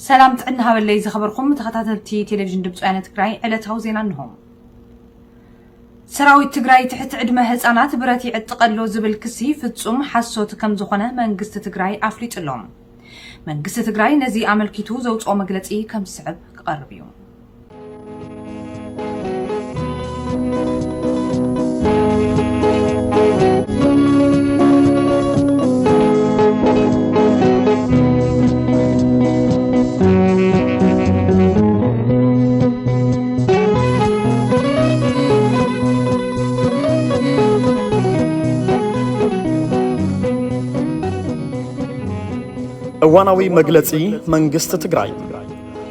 ሰላም ጥዕና ሃበለይ ዝኸበርኩም ተኸታተልቲ ቴሌቪዥን ድምፂ ወያነ ትግራይ፣ ዕለታዊ ዜና እንሆ። ሰራዊት ትግራይ ትሕቲ ዕድመ ህፃናት ብረት ይዕጥቐሎ ዝብል ክሲ ፍጹም ሓሶት ከም ዝኾነ መንግስቲ ትግራይ ኣፍሊጡ ኣሎ። መንግስቲ ትግራይ ነዚ ኣመልኪቱ ዘውፅኦ መግለፂ ከም ዝስዕብ ክቐርብ እዩ። እዋናዊ መግለጺ መንግስቲ ትግራይ።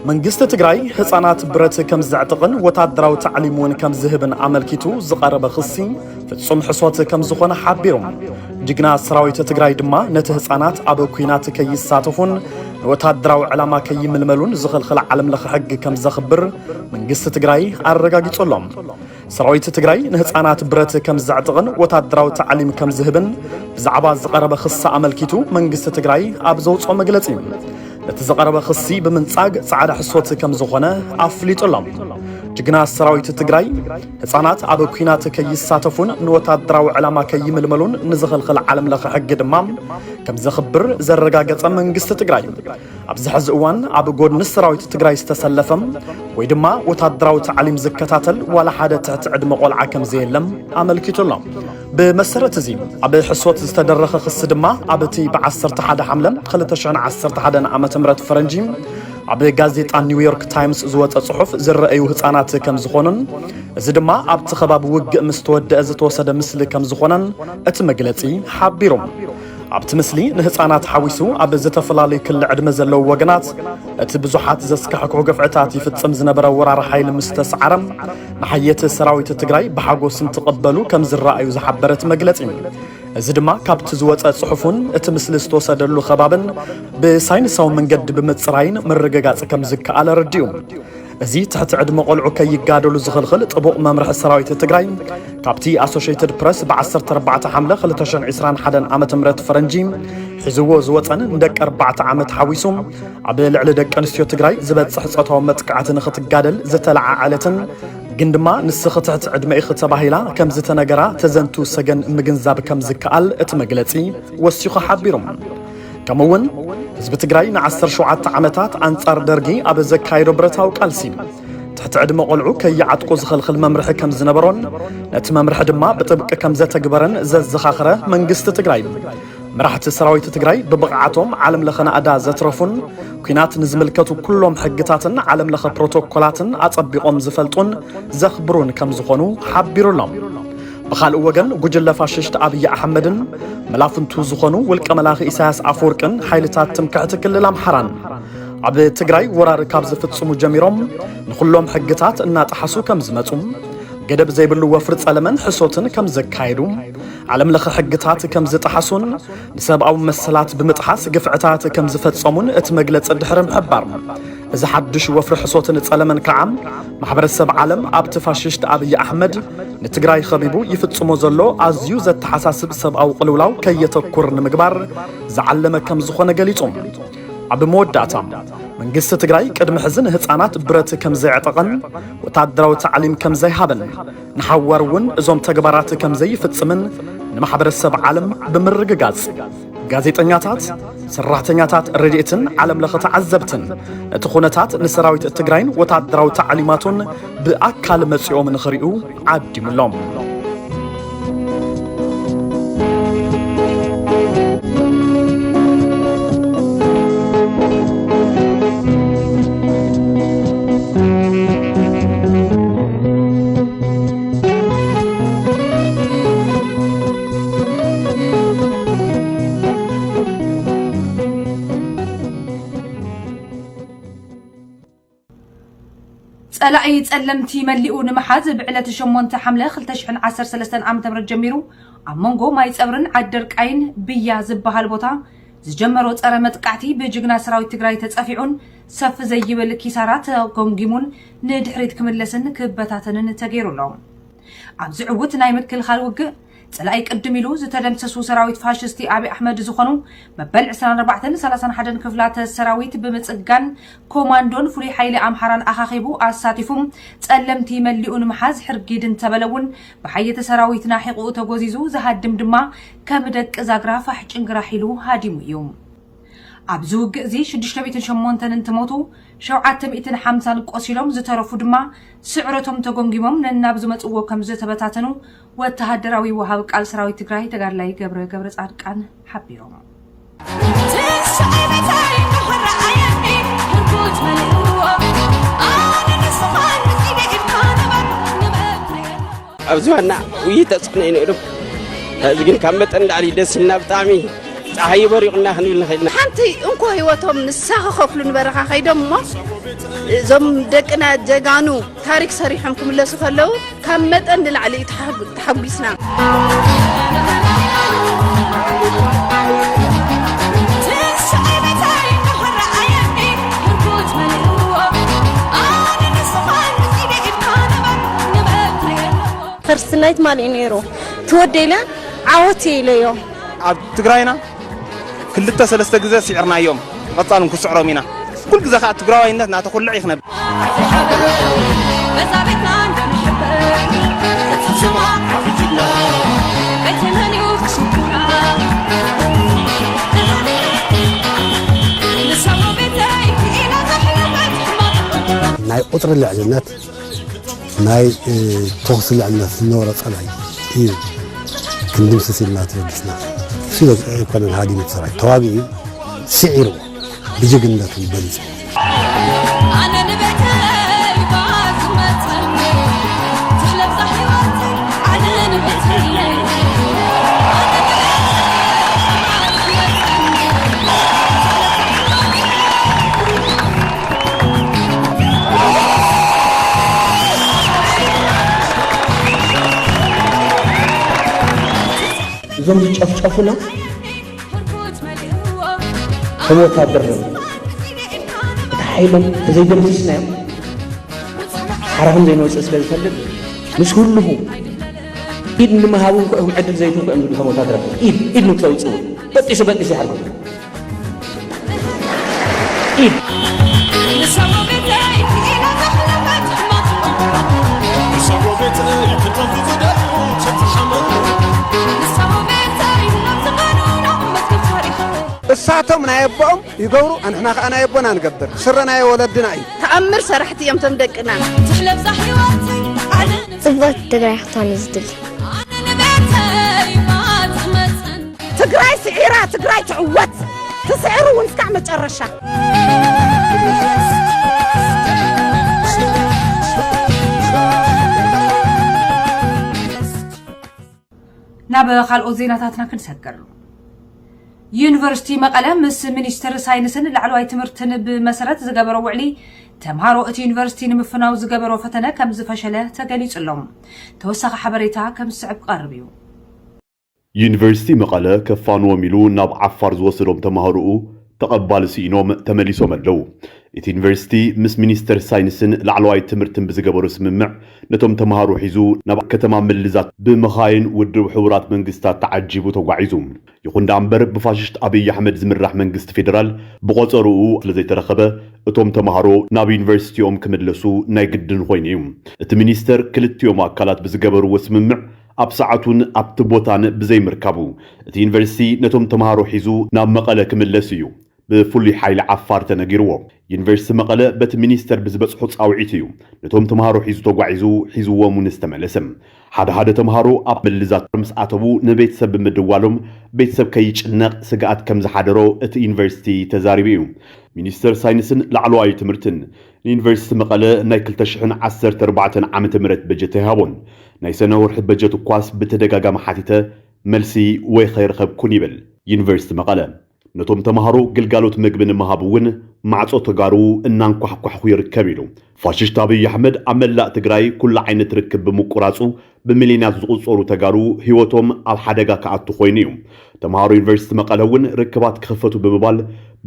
መንግስቲ ትግራይ ህፃናት ብረት ከም ዘዕጥቕን ወታደራዊ ታዕሊም እውን ከም ዝህብን ኣመልኪቱ ዝቐረበ ክሲ ፍጹም ሕሶት ከም ዝኾነ ሓቢሩ። ጅግና ሰራዊት ትግራይ ድማ ነቲ ህፃናት ኣብ ኲናት ከይሳተፉን ንወታደራዊ ዕላማ ከይምልመሉን ዝኽልኽል ዓለም ለኸ ሕጊ ከም ዘኽብር መንግስቲ ትግራይ ኣረጋጊጹ ኣሎ። ሰራዊት ትግራይ ንህፃናት ብረት ከም ዘዕጥቕን ወታደራዊ ታዕሊም ከም ዝህብን ብዛዕባ ዝቐረበ ክሲ ኣመልኪቱ መንግስቲ ትግራይ ኣብ ዘውፅኦ መግለፂ፣ ነቲ ዝቐረበ ክሲ ብምንጻግ ጻዕዳ ሕሶት ከም ዝኾነ ኣፍሊጡ ኣሎ። ጅግና ሰራዊት ትግራይ ህፃናት ኣብ ኲናት ከይሳተፉን ንወታደራዊ ዕላማ ከይምልመሉን ንዝኽልኽል ዓለም ለኸ ሕጊ ድማ ከም ዘኽብር ዘረጋገጸ መንግስቲ ትግራይ፣ ኣብዚ ሕዚ እዋን ኣብ ጎድኒ ሰራዊት ትግራይ ዝተሰለፈ ወይ ድማ ወታደራዊ ታዕሊም ዝከታተል ዋላ ሓደ ትሕቲ ዕድመ ቆልዓ ከም ዘየለም ኣመልኪቱ ኣሎ። ብመሰረት እዚ ኣብ ሕሶት ዝተደረኸ ክሲ ድማ ኣብቲ ብ ዓሰርተ ሓደ ሓምለ ክልተ ሽሕን ዓሰርተ ሓደን ዓመተ ምህረት ፈረንጂ ኣብ ጋዜጣ ኒውዮርክ ታይምስ ዝወፀ ፅሑፍ ዝረኣዩ ህፃናት ከም ዝኾኑን እዚ ድማ ኣብቲ ከባቢ ውግእ ምስ ተወደአ ዝተወሰደ ምስሊ ከም ዝኾነን እቲ መግለፂ ሓቢሩ። ኣብቲ ምስሊ ንህፃናት ሓዊሱ ኣብ ዝተፈላለዩ ክሊ ዕድመ ዘለዉ ወገናት እቲ ብዙሓት ዘስካሕክሑ ግፍዕታት ይፍጽም ዝነበረ ወራር ሓይሊ ምስ ተሰዓረ ንሓየት ሰራዊት ትግራይ ብሓጎስ እንትቕበሉ ከም ዝረኣዩ ዝሓበረ እቲ መግለፂ፣ እዚ ድማ ካብቲ ዝወፀ ፅሑፍን እቲ ምስሊ ዝተወሰደሉ ከባብን ብሳይንሳዊ መንገዲ ብምፅራይን ምርግጋፅ ከም ዝከኣል ኣረዲኡ። እዚ ትሕቲ ዕድመ ቆልዑ ከይጋደሉ ዝኽልኽል ጥቡቕ መምርሒ ሰራዊት ትግራይ ካብቲ ኣሶሼትድ ፕረስ ብ ዓሰርተ ኣርባዕተ ሓምለ ክልተ ሽሕን ዕስራን ሓደን ዓመተ ምህረት ፈረንጂ ሒዝዎ ዝወፀን ንደቂ ኣርባዕተ ዓመት ሓዊሱ ኣብ ልዕሊ ደቂ ኣንስትዮ ትግራይ ዝበፅሕ ፆታዊ መጥቃዕቲ ንኽትጋደል ዝተለዓዓለትን ግን ድማ ንስኺ ትሕቲ ዕድመ ኢኺ ተባሂላ ከም ዝተነገራ ተዘንቱ ሰገን ምግንዛብ ከም ዝከኣል እቲ መግለፂ ወሲኹ ሓቢሩ። ከምኡ እውን ህዝቢ ትግራይ ን ዓሰርተ ሸውዓተ ዓመታት ኣንጻር ደርጊ ኣብ ዘካየዶ ብረታዊ ቃልሲ ትሕቲ ዕድመ ቆልዑ ከይዓጥቁ ዝኸልኽል መምርሒ ከም ዝነበሮን ነቲ መምርሒ ድማ ብጥብቂ ከም ዘተግበረን ዘዘኻኽረ መንግስቲ ትግራይ፣ መራሕቲ ሰራዊት ትግራይ ብብቕዓቶም ዓለም ለኸ ናእዳ ዘትረፉን ኲናት ንዝምልከቱ ኩሎም ሕግታትን ዓለም ለኸ ፕሮቶኮላትን ኣጸቢቖም ዝፈልጡን ዘኽብሩን ከም ዝኾኑ ሓቢሩ ኣሎ። ብኻልእ ወገን ጉጅለ ፋሽስት ኣብይ ኣሕመድን መላፍንቱ ዝኾኑ ውልቀ መላኺ ኢሳያስ ኣፈወርቅን ሓይልታት ትምክሕቲ ክልል ኣምሓራን ኣብ ትግራይ ወራር ካብ ዝፍጽሙ ጀሚሮም ንኹሎም ሕግታት እናጠሓሱ ከም ዝመጹ ገደብ ዘይብሉ ወፍሪ ጸለመን ሕሶትን ከም ዘካየዱ ዓለም ለኸ ሕግታት ከም ዝጠሓሱን ንሰብኣዊ መሰላት ብምጥሓስ ግፍዕታት ከም ዝፈጸሙን እቲ መግለጺ ድሕሪ ምሕባር እዚ ሓድሽ ወፍሪ ሕሶትን ጸለመን ከዓ ማሕበረሰብ ዓለም ኣብቲ ፋሽስት ኣብይ ኣሕመድ ንትግራይ ኸቢቡ ይፍጽሞ ዘሎ ኣዝዩ ዘተሓሳስብ ሰብኣዊ ቅልውላው ከየተኩር ንምግባር ዝዓለመ ከም ዝኾነ ገሊጹ። ኣብ መወዳእታ መንግስቲ ትግራይ ቅድሚ ሕዚ ንህፃናት ብረት ከም ዘየዕጠቐን ወታደራዊ ታዕሊም ከም ዘይሃበን ንሓዋር እውን እዞም ተግባራት ከም ዘይፍጽምን ንማሕበረሰብ ዓለም ብምርግጋጽ ጋዜጠኛታት፣ ሰራሕተኛታት ረድኤትን ዓለም ለኸ ተዓዘብትን እቲ ኩነታት ንሰራዊት ትግራይን ወታደራዊ ታዕሊማቱን ብኣካል መጺኦም ንኽሪኡ ዓዲሙሎም። ጸላኢ ጸለምቲ መሊኡ ንምሓዝ ብዕለት ሸሞንተ ሓምለ ክልተ ሽሕን ዓሰርተ ሰለስተን ዓመተ ምህረት ጀሚሩ ኣብ መንጎ ማይ ጸብርን ዓዲ ደርቃይን ብያ ዝበሃል ቦታ ዝጀመሮ ጸረ መጥቃዕቲ ብጅግና ሰራዊት ትግራይ ተጸፊዑን ሰፍ ዘይብል ኪሳራ ተጎምጊሙን ንድሕሪት ክምለስን ክበታተንን ተገይሩ ኣሎ። ኣብዚ ዕዉት ናይ ምክልኻል ውግእ ጸላኢ ቅድም ኢሉ ዝተደምሰሱ ሰራዊት ፋሽስቲ ኣብይ ኣሕመድ ዝኾኑ መበል ዕስራን ኣርባዕተን ሰላሳን ሓደን ክፍላተ ሰራዊት ብምጽጋን ኮማንዶን ፍሉይ ሓይሊ ኣምሓራን ኣኻኺቡ ኣሳቲፉ ጸለምቲ መሊኡ ንምሓዝ ሕርጊድ እንተበለ እውን ብሓየተ ሰራዊትና ሒቑኡ ተጎዚዙ ዝሃድም ድማ ከም ደቂ ዛግራ ፋሕ ጭንግራሕ ኢሉ ሃዲሙ እዩ። ኣብዚ ውግእ እዚ ሽዱሽተ ሚእትን ሸሞንተን እንትሞቱ ሸውዓተ ሚእትን ሓምሳን ቆሲሎም ዝተረፉ ድማ ስዕረቶም ተጎምጊሞም ነናብ ዝመፅዎ ከም ዝተበታተኑ ወተሃደራዊ ወሃብ ቃል ሰራዊት ትግራይ ተጋድላይ ገብረ ገብረ ፃድቃን ሓቢሮም። ኣብዚ ዋና ውይይት ተፅዕኖ እዩ ነይሩ። ሕዚ ግን ካብ መጠን ላዕሊ ደስ ኢልና ብጣዕሚ ፀሓይ በሪቑና ክንብል ንኽእል ኢና። ሓንቲ እንኮ ህይወቶም ንሳ ክኸፍሉ ንበረኻ ከይዶም እሞ እዞም ደቅና ጀጋኑ ታሪክ ሰሪሖም ክምለሱ ከለዉ ካብ መጠን ንላዕሊ እዩ ተሓጉ- ተሓጒስና። ፈርስት ናይት ማን እዩ ነይሩ? ትወደ ኢለ ዓወት እየ ኢለዮ። ኣብ ትግራይና ክልተ ሰለስተ ግዜ ስዒርናዮም፣ ብቐጻል እውን ክስዕሮም ኢና። ኩሉ ግዜ ከዓ ትግራዋይነት እናተኹልዕ እዩ ክነብር። ናይ ቁፅሪ ልዕልነት ናይ ተኹሲ ልዕልነት ዝነበሮ ፀላኢ እዩ ክንድምስስ ኢልና ተበጊስና። እሱ ኣይኮነን ሃዲሙ እቲ ሰራዊት፣ ተዋጊኡ እዩ፣ ስዒርዎ፣ ብጅግንነት እውን በሊፁ። እዞም ዝጨፍጨፉና ከም ወታደር እዮም። እቲ ሓይሎም ተዘይደምሲስናዮም ሓራ ከም ዘይንወፅእ ስለ ዝፈልጥ ምስ ህልኹ ኢድ ንምሃቡ እንኮ እዮም ዕድል ዘይትንኮ እዮም ዝብሉ ከም ወታደር ኢድ ኢድ ንክተውፅኡ በጢሱ በጢሱ ይሓርጎ ኢድ እሳቶም ናይ ኣቦኦም ይገብሩ ኣንሕና ከዓ ናይ ኣቦና ንገብር ስረ ናይ ወለድና እዩ። ተኣምር ሰራሕቲ እዮም ቶም ደቅና። ጽብቕቲ ትግራይ ክትኮን እዩ ዝድሊ። ትግራይ ስዒራ ትግራይ ትዕወት። ትስዕር እውን እስካዕ መጨረሻ። ናብ ካልኦት ዜናታትና ክንሰግር። ዩኒቨርሲቲ መቐለ ምስ ሚኒስትር ሳይንስን ላዕለዋይ ትምህርትን ብመሰረት ዝገበሮ ውዕሊ ተምሃሮ እቲ ዩኒቨርሲቲ ንምፍናው ዝገበሮ ፈተነ ከም ዝፈሸለ ተገሊጹሎም። ተወሳኺ ሓበሬታ ከም ዝስዕብ ክቐርብ እዩ። ዩኒቨርሲቲ መቐለ ከፋንዎም ኢሉ ናብ ዓፋር ዝወሰዶም ተምሃሮኡ ተቐባሊ ስኢኖም ተመሊሶም ኣለዉ። እቲ ዩኒቨርሲቲ ምስ ሚኒስተር ሳይንስን ላዕለዋይ ትምህርትን ብዝገበሮ ስምምዕ ነቶም ተምሃሮ ሒዙ ናብ ከተማ ምልዛት ብመኻይን ውድብ ሕቡራት መንግስታት ተዓጂቡ ተጓዒዙ። ይኹን ደኣ እምበር ብፋሽስት ኣብይ ኣሕመድ ዝምራሕ መንግስቲ ፌደራል ብቖጸርኡ ስለዘይተረኸበ እቶም ተምሃሮ ናብ ዩኒቨርሲቲኦም ክምለሱ ናይ ግድን ኮይኑ እዩ። እቲ ሚኒስተር ክልቲኦም ኣካላት ብዝገበርዎ ስምምዕ ኣብ ሰዓቱን ኣብቲ ቦታን ብዘይምርካቡ እቲ ዩኒቨርሲቲ ነቶም ተምሃሮ ሒዙ ናብ መቐለ ክምለስ እዩ ብፍሉይ ሓይሊ ዓፋር ተነጊርዎ። ዩኒቨርሲቲ መቐለ በቲ ሚኒስተር ብዝበፅሖ ፃውዒት እዩ ነቶም ተምሃሮ ሒዙ ተጓዒዙ ሒዝዎም እውን ዝተመለሰ። ሓደ ሓደ ተምሃሮ ኣብ ምልዛት ምስ ኣተዉ ንቤተሰብ ብምድዋሎም ቤተሰብ ከይጭነቕ ስግኣት ከም ዝሓደሮ እቲ ዩኒቨርሲቲ ተዛሪቡ እዩ። ሚኒስተር ሳይንስን ላዕለዋይ ትምህርትን ንዩኒቨርሲቲ መቐለ ናይ ክልተ ሽሕን ዓሰርተ ኣርባዕተን ዓመተ ምህረት በጀት ኣይሃቦን። ናይ ሰነ ወርሒ በጀት እኳስ ብተደጋጋሚ ሓቲተ መልሲ ወይ ከይረኸብኩን ይብል ዩኒቨርሲቲ መቐለ። ነቶም ተምሃሮ ግልጋሎት ምግቢ ንምሃብ እውን ማዕጾ ተጋሩ እናንኳሕኳሕኩ ይርከብ ኢሉ። ፋሽስት ኣብይ ኣሕመድ ኣብ መላእ ትግራይ ኩሉ ዓይነት ርክብ ብምቁራጹ ብሚልዮናት ዝቑጸሩ ተጋሩ ህይወቶም ኣብ ሓደጋ ክኣቱ ኮይኑ እዩ። ተምሃሮ ዩኒቨርሲቲ መቐለ እውን ርክባት ክኽፈቱ ብምባል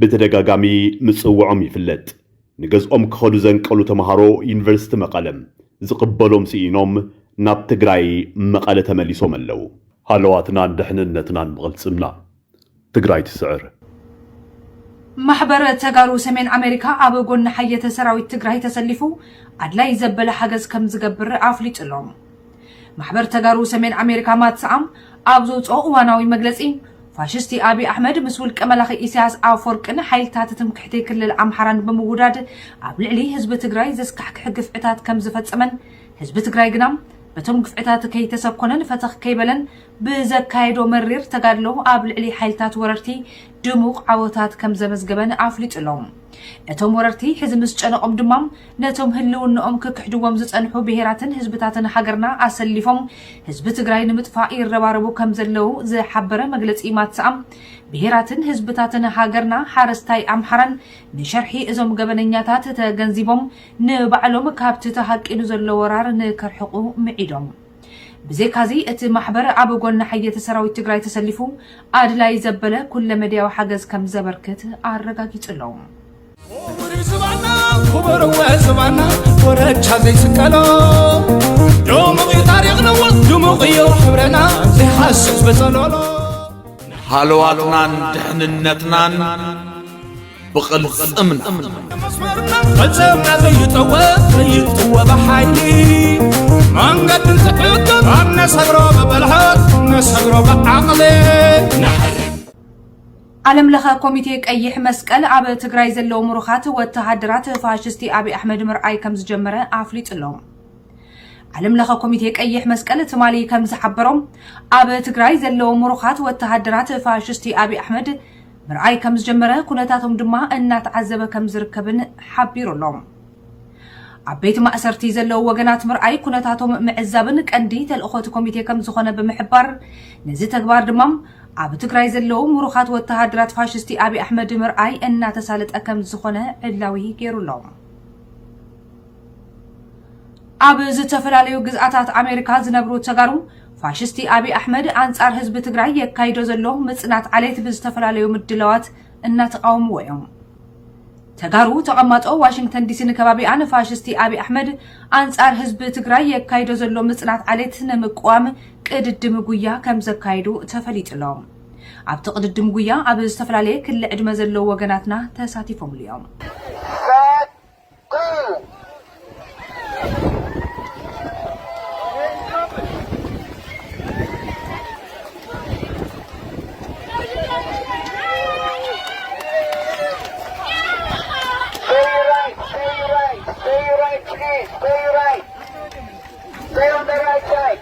ብተደጋጋሚ ምጽውዖም ይፍለጥ። ንገዝኦም ክኸዱ ዘንቀሉ ተምሃሮ ዩኒቨርሲቲ መቐለ ዝቕበሎም ስኢኖም ናብ ትግራይ መቐለ ተመሊሶም ኣለዉ። ሃለዋትናን ድሕንነትናን ብቕልጽምና። ትግራይ ትስዕር። ማሕበር ተጋሩ ሰሜን ኣሜሪካ ኣብ ጎኒ ሓየተ ሰራዊት ትግራይ ተሰሊፉ ኣድላይ ዘበለ ሓገዝ ከም ዝገብር ኣፍሊጡ ኣሎ። ማሕበር ተጋሩ ሰሜን ኣሜሪካ ማትሰኣም ኣብ ዘውፅኦ እዋናዊ መግለፂ፣ ፋሽስቲ ኣብይ ኣሕመድ ምስ ውልቀ መላኺ ኢሳያስ ኣፈወርቅን ሓይልታት ትምክሕቲ ክልል ኣምሓራን ብምውዳድ ኣብ ልዕሊ ህዝቢ ትግራይ ዘስካሕክሕ ግፍዕታት ከም ዝፈጸመን ህዝቢ ትግራይ ግና በቶም ግፍዕታት ከይተሰኮነን ፈተኽ ከይበለን ብዘካየዶ መሪር ተጋድሎ ኣብ ልዕሊ ሓይልታት ወረርቲ ድሙቕ ዓወታት ከም ዘመዝገበን ኣፍሊጡ ኣሎ። እቶም ወረርቲ ሕዚ ምስ ጨነቖም ድማ ነቶም ህልውንኦም ክክሕድዎም ዝጸንሑ ብሄራትን ህዝብታትን ሃገርና ኣሰሊፎም ህዝቢ ትግራይ ንምጥፋእ ይረባረቡ ከም ዘለዉ ዝሓበረ መግለጺ ማትሰኣም፣ ብሄራትን ህዝብታትን ሃገርና ሓረስታይ ኣምሓራን ንሸርሒ እዞም ገበነኛታት ተገንዚቦም ንባዕሎም ካብቲ ተሃቂኑ ዘሎ ወራር ንከርሕቑ ምዒዶም። ብዘይካዚ እቲ ማሕበር ኣብ ጎኒ ሓየተ ሰራዊት ትግራይ ተሰሊፉ ኣድላይ ዘበለ ኩለ መድያዊ ሓገዝ ከም ዘበርክት ኣረጋጊጹ ኣሎ። ክቡር ዝባና ክቡር ወ ዝባና ኮረቻ ዘይስቀሎ ድሙቕ እዩ ታሪኽና ድሙቕ እዩ ሕብረና ዘይሃስስ ብጸሎሎ ሃለዋትናን ድሕንነትናን ብቕልጽምና። መስመርና ፈጸምና ዘይጠወ ዘይጥወ ብሓይሊ መንገዲ እንትዕቅብ ኣብ ነሰግሮ ብብልሓት ነሰግሮ ብዓቕሊ ዓለም ለኸ ኮሚቴ ቀይሕ መስቀል ኣብ ትግራይ ዘለዉ ምሩኻት ወተሃደራት ፋሽስቲ ኣብይ ኣሕመድ ምርኣይ ከም ዝጀመረ ኣፍሊጡ ኣሎ። ዓለም ለኸ ኮሚቴ ቀይሕ መስቀል ትማሊ ከም ዝሓበሮም ኣብ ትግራይ ዘለዉ ምሩኻት ወተሃደራት ፋሽስቲ ኣብይ ኣሕመድ ምርኣይ ከም ዝጀመረ ኩነታቶም ድማ እናተዓዘበ ከም ዝርከብን ሓቢሩ ኣሎ። ኣብ ቤት ማእሰርቲ ዘለዉ ወገናት ምርኣይ ኩነታቶም ምዕዛብን ቀንዲ ተልእኾ እቲ ኮሚቴ ከም ዝኾነ ብምሕባር ነዚ ተግባር ድማ ኣብ ትግራይ ዘለዉ ምሩኻት ወተሃደራት ፋሽስቲ ኣብይ ኣሕመድ ምርኣይ እናተሳለጠ ከም ዝኾነ ዕላዊ ገይሩ ኣሎ። ኣብ ዝተፈላለዩ ግዝኣታት ኣሜሪካ ዝነብሩ ተጋሩ ፋሽስቲ ኣብይ ኣሕመድ ኣንጻር ህዝቢ ትግራይ የካይዶ ዘሎ ምጽናት ዓሌት ብዝተፈላለዩ ምድላዋት እናተቃወምዎ እዮም። ተጋሩ ተቐማጦ ዋሽንግተን ዲሲን ከባቢኣን ፋሽስቲ ኣብይ ኣሕመድ ኣንጻር ህዝቢ ትግራይ የካይዶ ዘሎ ምጽናት ዓሌት ንምቅዋም ቅድድም ጉያ ከም ዘካይዱ ተፈሊጡ ኣሎ። ኣብቲ ቅድድም ጉያ ኣብ ዝተፈላለየ ክሊ ዕድመ ዘለዉ ወገናትና ተሳቲፎምሉ እዮም። Stay right, stay right, stay right, please, stay right. Stay on the right side.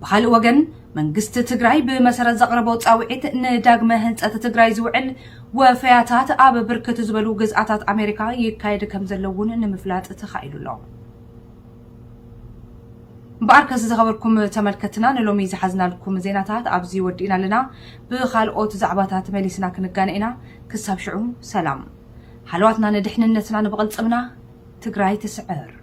ብኻልእ ወገን መንግስቲ ትግራይ ብመሰረት ዘቕረቦ ፃውዒት ንዳግመ ህንፀት ትግራይ ዝውዕል ወፈያታት ኣብ ብርክት ዝበሉ ግዝኣታት ኣሜሪካ ይካየድ ከም ዘሎ እውን ንምፍላጥ ተኻኢሉ ኣሎ። እምበኣርከስ ዝኸበርኩም ተመልከትና ንሎሚ ዝሓዝናልኩም ዜናታት ኣብዚ ወዲእና ኣለና። ብኻልኦት ዛዕባታት መሊስና ክንጋነ ኢና። ክሳብ ሽዑ ሰላም። ሃለዋትና ንድሕንነትና ንብቕልፅምና። ትግራይ ትስዕር።